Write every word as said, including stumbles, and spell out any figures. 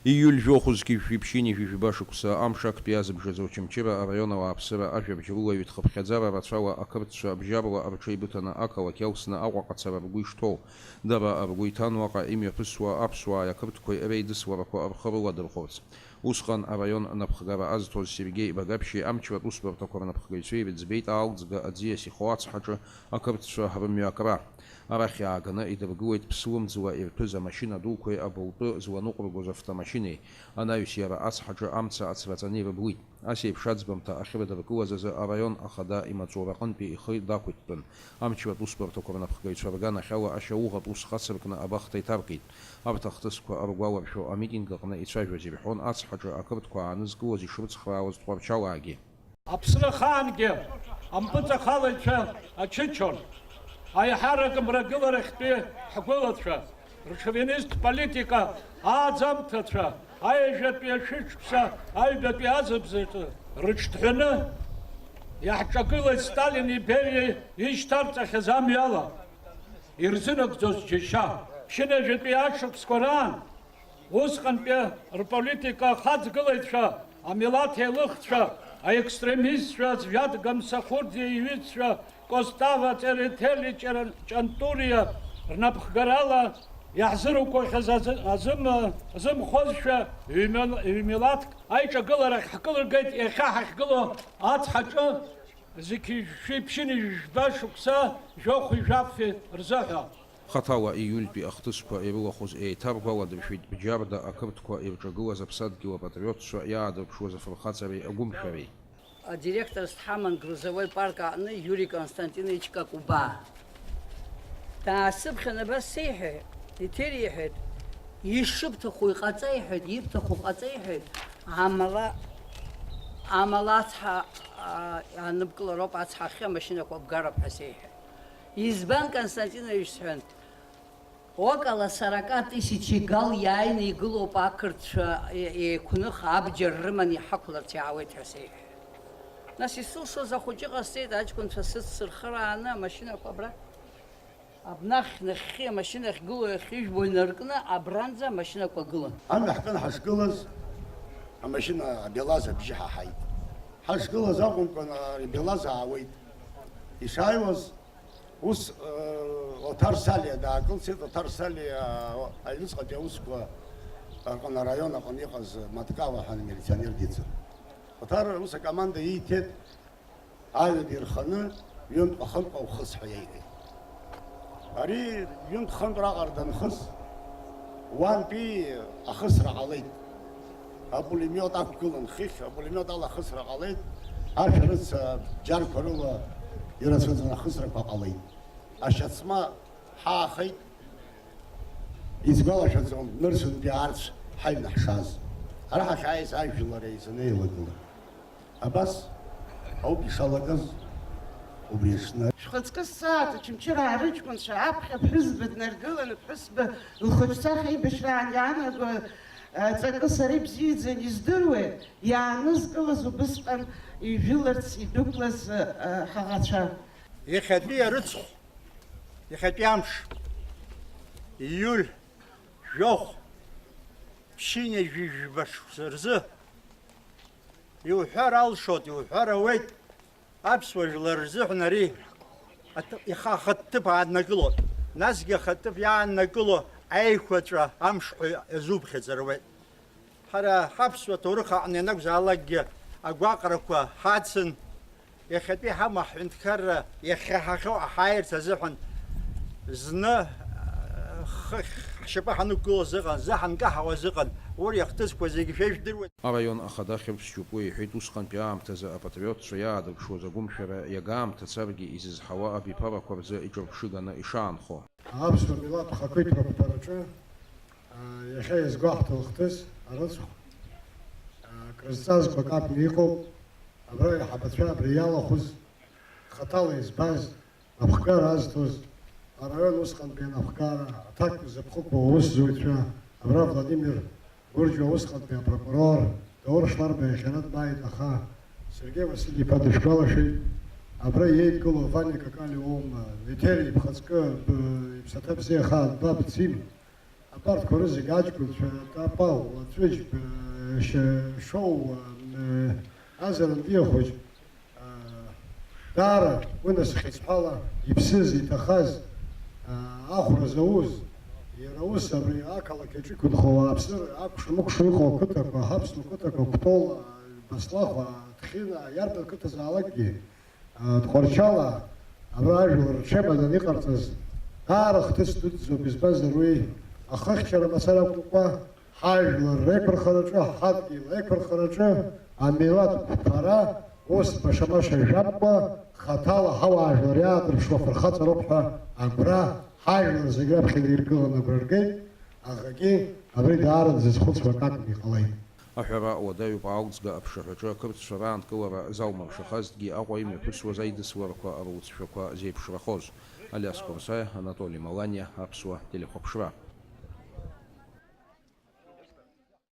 Ииуль жәохә зқьи жәшәи ԥшьынҩажәи жәба шықәса, амш актәи азыбжазы Очамчыра араион ауааԥсыра ажәабжь рулаҩ дхыԥхьаӡара рацәала ақырҭцәа абжьаруа рҽеибыҭаны ақалақь иалсны Аҟәаҟа цара ргәы ишҭоу, дара ргәы иҭан уаҟа имҩаԥысуа аԥсуааи ақырҭқәеи реидысларақәа рхы рыладырхәырц. Усҟан араион напхгара азҭоз Сергеи Багаԥшьи амчратә усбарҭақәа рнапхгаҩцәеи рыӡбеит аалӡга аӡиас ихоу ацҳаҿы ақырҭцәа рымҩа акра. Арахь иааганы идыргылеит ԥслымӡла ирҭәыз амашьына дуқәеи абылтәы зланыҟәыргоз автомашьынеи, анаҩс иара ацҳаҿы амца ацраҵаны ирыблит. Ас еиԥш аӡбамҭа ахьрыдыркылаз азы араион ахада имаҵураҟынтәи ихы дақәиҭтәын. Амчратә усбарҭақәа рнапхгаҩцәа рганахьала ашьауӷатә ус хацыркны абахҭа иҭаркит. Арҭ ахҭысқәа ргәаларшәо амитинг аҟны ицәажәоз ирҳәон ацҳаҿы ақырҭқәа аанызкылоз ишрыцхраауаз Тҟәарчалаагьы. Аԥсра ахаангьы ампыҵахалаҩцәа ачычон, аиҳарак мрагыларахьтәи ҳгәылацәа, ршовинист политика ааӡамҭацәа, аҩажәатәи ашәышықәса аҩбатәи азыбзаҿы рыҽҭҳәаны иаҳҿагылеит Сталини Бериа ишьҭарҵахьаз амҩала ирзынагӡоз џьашьа. Ԥшьынҩажәатәи ашықәсқәа раан усҟантәи рполитика ахаҵгылаҩцәа, амилаҭ еилыхцәа, аекстремистцәа, Звиад Гамсахурдиа иҩызцәа, Костава Церетели Чан-, Чантуриа рнапхгарала иаҳзырукәахьаз азы-, азым-, азымхозшәа ҩ-мил-, ҩ-милаҭк аиҿагыларахь ҳкылыргеит иахьа ҳахьгылоу ацҳаҿы зқьи жәшәи ԥшьынҩажәи жәба шықәса жәохәи жәаффи рзыҳәа. Хаҭала ииультәи ахҭысқәа ирылахәыз еиҭаргәаладыршәеит Бџьарда ақырҭқәа ирҿагылаз аԥсадгьыл апатриотцәа иаадырԥшуаз афырхаҵареи агәымшәареи. Адиректорс дҳаман грузовой парк аҟны Иури Константинович Какубаа. Даасыԥхьан абас сеиҳәеит, иҭериҳәеит, ишыбҭаху иҟаҵа иҳәеит, ибҭаху ҟаҵа иҳәеит, амала, амала ацҳа, а, иааныбкылароуп, ацҳа ахьы амашьынақәа бгароуп ҳәа сеиҳәеит. Избан, Константинович, сҳәан, около сорока тысяч гал иааины игылоуп ақырҭцәа е-, еиқәных абџьар рыманы иҳақәларц иаауеит ҳәа сеиҳәеит. Нас исылшоз ахәыҷы ҟасҵеит, аҷкәынцәа сыцсырхырааны амашьынақәа абра, абнахь нахьхьи амашьына ахьгылоу ахьыжәбо инаркны абранӡа амашьынақәа гылан. Амҩа ҳкын ҳашгылаз, амашьына абелаз абжьы ҳаҳаит. Ҳашгылаз акәымкәан, абелаз аауеит. Ишааиуаз, Ус, э, Оҭар Салиа даакылсит, Оҭар Салиа, э, аҩныҵҟатәи аусқәа рҟны, араион аҟны иҟаз Маткала ҳәа амилиционер дицын. Оҭар ус акоманда ииҭеит, аҩада ирханы, ҩынтә-хынтә ухыс ҳәа иаиҳәеит. Ари ҩынтә-хынтә раҟара данхыс, уантәи ахысра ҟалеит. Апулемиот ақәгылан хыхь, апулемиот ала ахысра ҟалеит, ашәарыца бџьарқәа рыла ирацәаӡаны ахысрақәа ҟалеит. Ашьацма ҳаахеит, исгәалашәаӡом, нырцәынтәи аарцә ҳаҩны ҳшааз. Ара ҳахьааиз ажәлар еизаны еилагылан. Абас ауп ишалагаз убри аҽны. Шәхаҵкы ссааҭ Очамчыраа рыҷкәынцәа аԥхьа ԥҳәызба днаргылан, аԥҳәызба лхаҿсахьа аибашьраан иаанаго аҵакы сара ибзиаӡаны издыруеит, иаанызкылаз убысҟан ижәыларц идәықәлаз, а, ҳаӷацәа. Иахьатәи арыцхә, иахьатәи амш, ииуль жәохә, ԥшьынҩажәи жәба шықәса рзы, иуҳәар алшоит, иуҳәар ауеит, аԥсуа жәлар рзыҳәан ари аҭ-, ихы ахаҭыԥ ааннакылоит. Насгьы ахаҭыԥ иааннакыло аиқәаҵәа амшҳәа иазуԥхьаӡаруеит. Ҳара ҳаԥсуа ҭоурых аҟны ианакәзаалакгьы агәаҟрақәа ҳацын, иахьатәи ҳамаҳә ҳҳәынҭқарра иахьа ҳахьоу аҳаирц азыҳәан зны, э, хыхь ҳшьапы ҳанықәгылоз ыҟан, зны ҳанкаҳауаз ыҟан, уи ахҭысқәа зегьы шәа ижәдыруеит. Араион ахада Хьырԥс Џьопуа иҳәеит, усҟантәи аамҭазы апатриотцәа иаадырԥшуаз агәымшәара иага аамҭа царгьы изызҳауа абиԥарақәа рзы иҿырԥшыганы ишаанхо. Аԥсуа милаҭ хақәиҭрақәа рҿы, аа, иахьа иазгәаҳҭо ахҭыс арыцхә, аа, крызҵазкуа акакәны иҟоуп. Абра аиҳабацәа абри иалахәыз, хаҭала избаз, аԥхгара азҭоз, араион усҟантәи анапхгара, аҭак зыԥхықәу аусзуҩцәа, абра Владимир Гәырџьуа усҟантәи апрокурор, Даур Шларба иахьара дмааит, аха Сергеи Василь-иԥа дышәгәалашәеит, абра иеидгылоу Ваниа Какалиа уоума, Еҭери иԥхаҵкы, б-, иԥсаҭа бзиа ахаан, ба бцим, Абарҭқәа рызегь аҷкәынцәа, Тапал, Аҵәыџьба, Шьа-, Шоуа, Азарантәи ахәыҷ, даара уи нас хьыӡҳәала иԥсыз, иҭахаз, ахәра зауз, иара ус абри ақалақь аҿы иқәынхо ауааԥсыра акәша-мыкәша иҟоу ақыҭақәа, ҳаԥсуа қыҭақәа, Кәтол, Баслахә, Ҭхьына, иарбан қыҭазаалакгьы, Тҟәарчала абра ажәлар рҽеимаданы иҟарҵаз даара хҭыс дуӡӡоуп, избанзар уи ахыхьчара мацара акәымкәа, ҳажәлар реиқәырхараҿы, ҳадгьыл аиқәырхараҿы амилаҭ қәԥара ус баша-маша жәамкәа, хаҭала ҳауаажәлар иаадырԥшуа фырхаҵароуп ҳәа агәра ҳажәлар зегь раԥхьа иниргыланы агәра ргеит, аӷагьы абри даара дзызхәыцуа акакәны иҟалеит. Аҳәара уадаҩуп, аалӡга аԥшаҳәаҿы ақырҭцәа раанкылара залмыршахазҭгьы Аҟәа имҩаԥысуаз аидысларақәа руцәшәақәа зеиԥшрахоз. Алиас Қәарсаиа, Анатоли Маланиа, Аԥсуа телехәаԥшра.